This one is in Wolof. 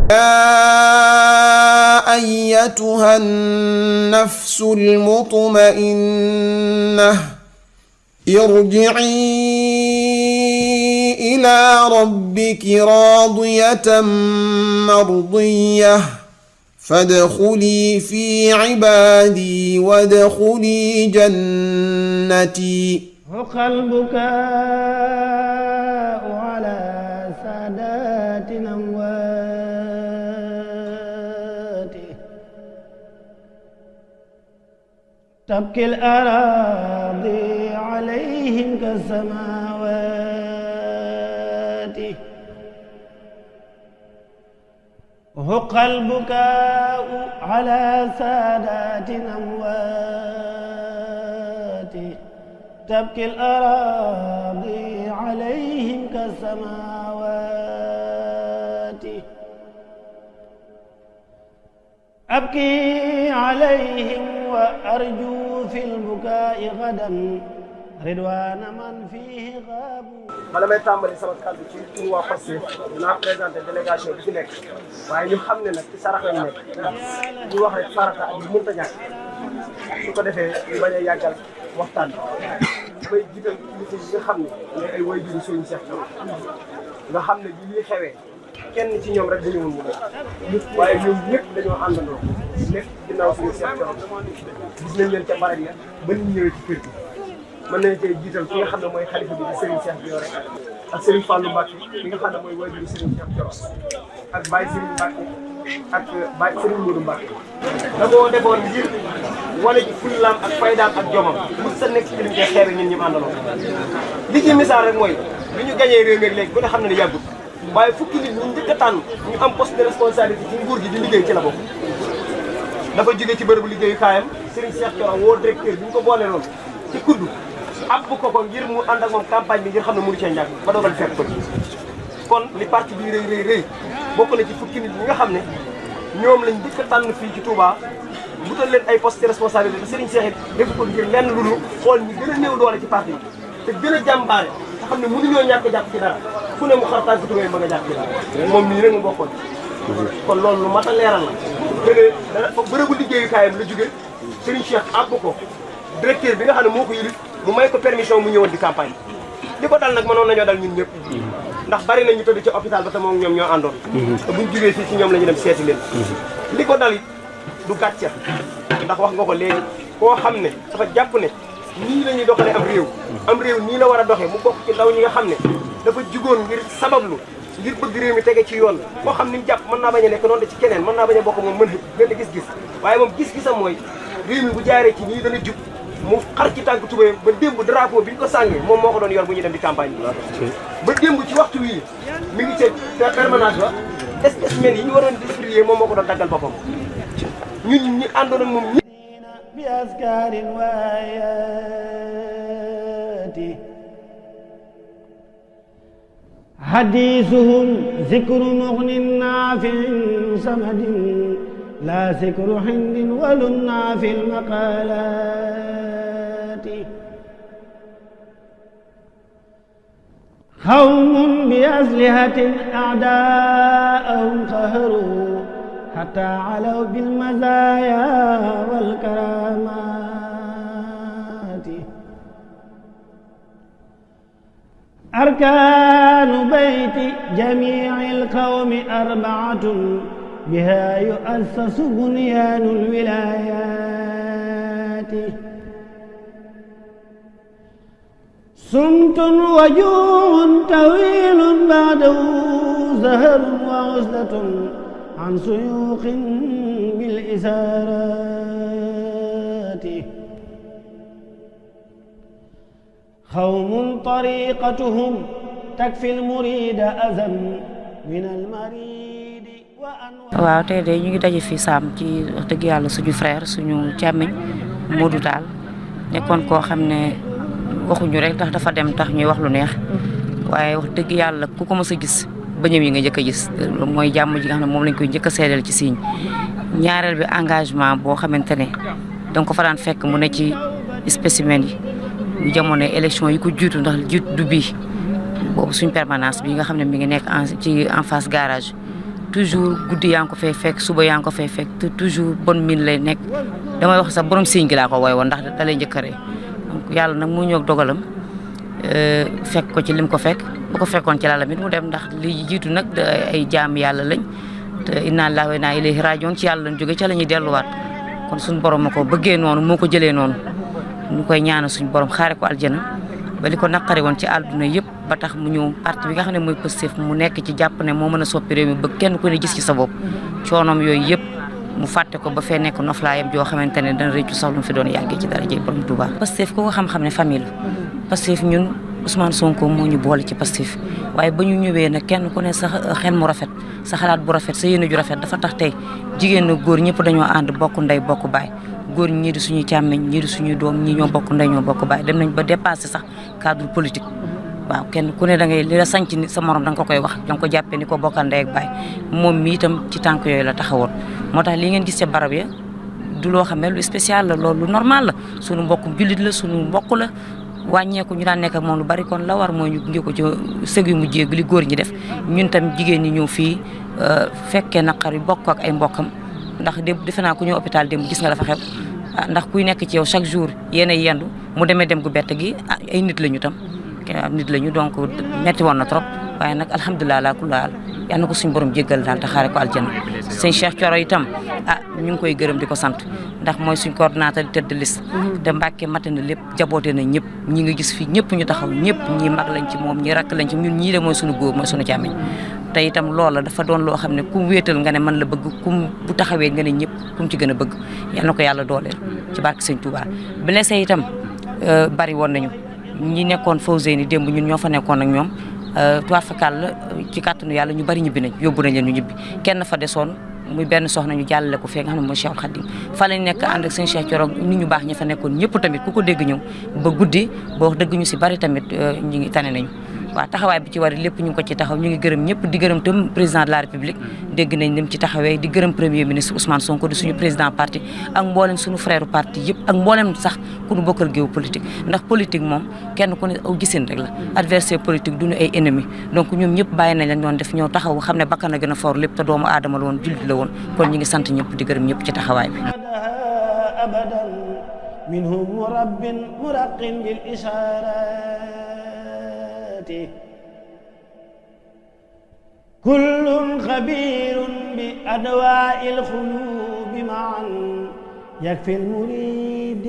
يا أيتها النفس المطمئنة ارجعي إلى ربك راضية مرضية فادخلي في عبادي وادخلي جنتي. حق البكاء على سادات الأموات تبكي الأراضي عليهم كالسماوات. حق البكاء على سادات الأموات تبكي الأراضي عليهم كالسماوات. أبكي عليهم وأرجو في البكاء غدا رضوان من فيه غابوا. bala may tàmbali sama kàddu ci turu waa Pastef dinaa présenté délégation bi fi nekk waaye ñu xam ne nag ci sarax lañ nekk ñu wax rek farata ak lu mënta ñàkk su ko defee ñu bañ a yàggal waxtaan bi may jiital kilifa yi nga xam ne ñooy ay waajuru Serigne Cheikh nga xam ne bi lii xewee kenn ci ñoom rek dañu woon mu def waaye ñoom ñëpp dañoo àndandoo lépp ginnaaw suñu Cheikh gis nañ leen ca barab ya ba ñu ñëwee ci kër gi. mën nañu cee jiital ki nga xam ne mooy xalifa bi di Serigne Cheikh Biore ak Serigne Fallou Mbacke ki nga xam ne mooy waajuru Serigne Cheikh Biore ak Baye Serigne Mbacke ak Baye Serigne Modou Mbacke. da koo defoon ngir wane ci fullaam ak faydaam ak jomam mu sa nekk ci li ñu koy xeebe ñun ñu àndaloo. li ci misaal rek mooy bi ñu gañee réew mi léegi ku ne xam ne yàggut waaye fukki nit ñu njëkk a tànn ñu am poste de responsabilité ci nguur gi di liggéey ci la bokk. dafa jóge ci bërëbu liggéeyukaayam Serigne Cheikh Biore woo directeur bi ñu ko boole loon ci kuddu. ab ko ngir mu ànd ak moom campagne bi ngir xam ne mënu cee ñàkk ba dogal fekk ko kon li parti bi rëy bokk na ci fukki nit ñi nga xam ne ñoom lañ njëkk a tànn fii ci Touba wutal leen ay poste de responsabilité te Serigne Cheikh def ko ngir lenn lu xool ñi gën a néew doole ci parti bi te gën a jàmbaare te xam ne mënuñoo ñàkk a jàpp ci dara fu ne mu xartaan si tugay bëgg a jàpp ci dara moom mii rek mu bokkoon kon loolu lu mat a leeral la gënee dana fa bërëbu liggéeyukaayam la jóge Serigne Cheikh àbb ko directeur bi nga xam ne moo ko yilif mu may ko permission mu ñëwoon di campagne li ko dal nag mënoon nañoo dal ñun ñëpp ndax bari na ñu tëdd ci hôpital ba te moom ñoom ñoo àndoon te buñ jógee fii ci ñoom la ñu dem seeti leen li ko dal it du gàcce ndax wax nga ko léegi koo xam ne dafa jàpp ne nii la ñuy doxalee am réew nii la war a doxee mu bokk ci ndaw ñi nga xam ne dafa jugoon ngir sabablu ngir bëgg réew mi tege ci yoon koo xam ni mu jàpp mën naa bañ a nekk noonu da ci keneen mën naa bañ a bokk moom mën benn gis-gis waaye moom gis-gisam mooy réew mi bu jaaree ci nii dana jub mu xar ci tànk tubéyam ba démb drapeau bi ñu ko sàngee moom moo ko doon yor bu ñu dem di campagne bi ba démb ci waxtu wii mi ngi ca permanence ba spécimen yi ñu waroon distribuer moom moo ko doon daggal boppam ñun ñi àndoon ak moom ñi bi askarin waayati hadisuhum zikru mughnin nafi'in samadin لا ذكر حند ولنا في المقالات قوم بأسلحة أعداءهم قهروا حتى علوا بالمزايا والكرامات أركان بيت جميع القوم أربعة بها يؤسس بنيان الولايات صمت وجوع طويل بعده زهر وعزلة عن سيوخ بالإسارات قوم طريقتهم تكفي المريد أذى من المريد. waaw tey de ñu ngi daje fii Sam ci wax dëgg yàlla suñu frère suñu càmmiñ Modou Tall nekkoon koo xam ne waxuñu rek ndax dafa dem tax ñuy wax lu neex waaye wax dëgg yàlla ku ko mës a gis bëñëm yi nga njëkk a gis mooy jàmm ji nga xam ne moom lañ koy njëkk a seedal ci Signe ñaareel bi engagement boo xamante ne danga ko fa daan fekk mu ne ci spécimen yi bu jamono élection yi ko jiitu ndax jiitu du bii boobu suñ permanence bi nga xam ne mi ngi nekk ci en face garage toujours guddi yaa ngi ko fay fekk suba yaa ngi ko fay fekk te toujours bonne mine lay nekk damay wax sax borom signe gi laa ko woy woon ndax da lay njëkkaree donc yàlla nag mu ñëw dogalam fekk ko ci lim ko fekk bu ko fekkoon ci laalam it mu dem ndax li jiitu nag ay jaam yàlla lañ te inna lillahi wa inna ilayhi rajiun ci yàlla lañ jóge ca la ñuy delluwaat kon suñu borom ma ko bëggee noonu moo ko jëlee noonu ñu koy ñaanal suñu borom xaare ko aljana ba li ko naqari woon ci àdduna yëpp ba tax mu ñëw parti bi nga xam ne mooy Pastef mu nekk ci jàpp ne moo mën a soppi réew mi ba kenn ku ne gis ci sa bopp coonoom yooyu yëpp mu fàtte ko ba fee nekk noflaayam joo xamante ne dana réccu sax lu mu fi doon yàggee ci dara jëy borom Touba. Pastef ko xam-xam ne famille la Pastef ñun Ousmane Sonko moo ñu boole ci Pastef waaye ba ñu ñëwee nag kenn ku ne sa xel mu rafet sa xalaat bu rafet sa yéene ju rafet dafa tax tey jigéen na góor ñëpp dañoo ànd bokk ndey bokk baay góor ñii di suñuy càmmeñ ñii di suñuy doom ñii ñoo bokk ndey ñoo bokk baay dem nañ ba dépassé sax cadre politique waaw kenn ku ne da ngay li la sanc ni sa morom da nga ko koy wax da nga ko jàppee ni ko bokkal ndey ak baay moom mi itam ci tànk yooyu la taxawoon moo tax li ngeen gis ca barab ya du loo xam ne lu spécial la loolu lu normal la suñu mbokku jullit la suñu mbokk la wàññeeku ñu daan nekk ak moom lu bari kon la war mooy ñu gunge ko ci sëg yu mu jéeg li góor ñi def ñun tam jigéen ñi ñëw fii fekkee naqar yi bokk ak ay mbokkam ndax defe naa ku ñëw hôpital démb gis nga dafa xew ndax kuy nekk ci yow chaque jour yéen a yendu mu demee dem gu bett gi ay nit lañu tam nit lañu donc metti woon na trop waaye nag alhamdulilah la kulal yal na ko suñu borom jéggal daal te xaare ko aljana sëñ Cheikh Thioro itam ñu ngi koy gërëm di ko sant ndax mooy suñ coordonnateur di tête de liste te Mbàkke mate na lépp jaboote na ñëpp ñi nga gis fii ñëpp ñu taxaw ñëpp ñi mag lañ ci moom ñi rakk lañ ci ñun ñii de mooy suñu góor mooy suñu càmmiñ te itam loola dafa doon loo xam ne ku wéetal nga ne man la bëgg kum bu taxawee nga ne ñëpp kum ci gën a bëgg yal na ko yàlla dooleel ci barke sëñ Touba blessé itam bari woon nañu ñi nekkoon Fawzeyni démb ñun ñoo fa nekkoon ak ñoom tuwaat fakal la ci kàttanu yàlla ñu bari ñibbi nañ yóbbu nañ leen ñu ñibbi kenn fa desoon muy benn soxna ñu jàllale ko fee nga xam ne mooy Cheikhul Khadim fa lañ nekk ànd ak sëñ Cheikh Thioro nit ñu baax ñi fa nekkoon ñëpp tamit ku ko dégg ñëw ba guddi ba wax dëgg ñu si bari tamit ñi ngi tane nañu waaw taxawaay bi ci war lépp ñu ngi ko ci taxaw ñu ngi gërëm ñëpp di gërëm tam président de la république dégg nañ nim ci taxawee di gërëm premier ministre Ousmane Sonko di suñu président parti ak mboolem suñu frère parti yëpp ak mboolem sax ku ñu bokkal géew politique ndax politique moom kenn ku ne aw gisin rek la adversaire politique duñu ay ennemi donc ñoom ñëpp bàyyi nañ lañ doon def ñoo taxaw xam ne bakkan a gën a for lépp te doomu aadama la woon jullit la woon kon ñu ngi sant ñëpp di gërëm ñëpp ci taxawaay bi منهم مرب مرق بالإشارات كل خبير بأدواء القلوب معا يكفي المريد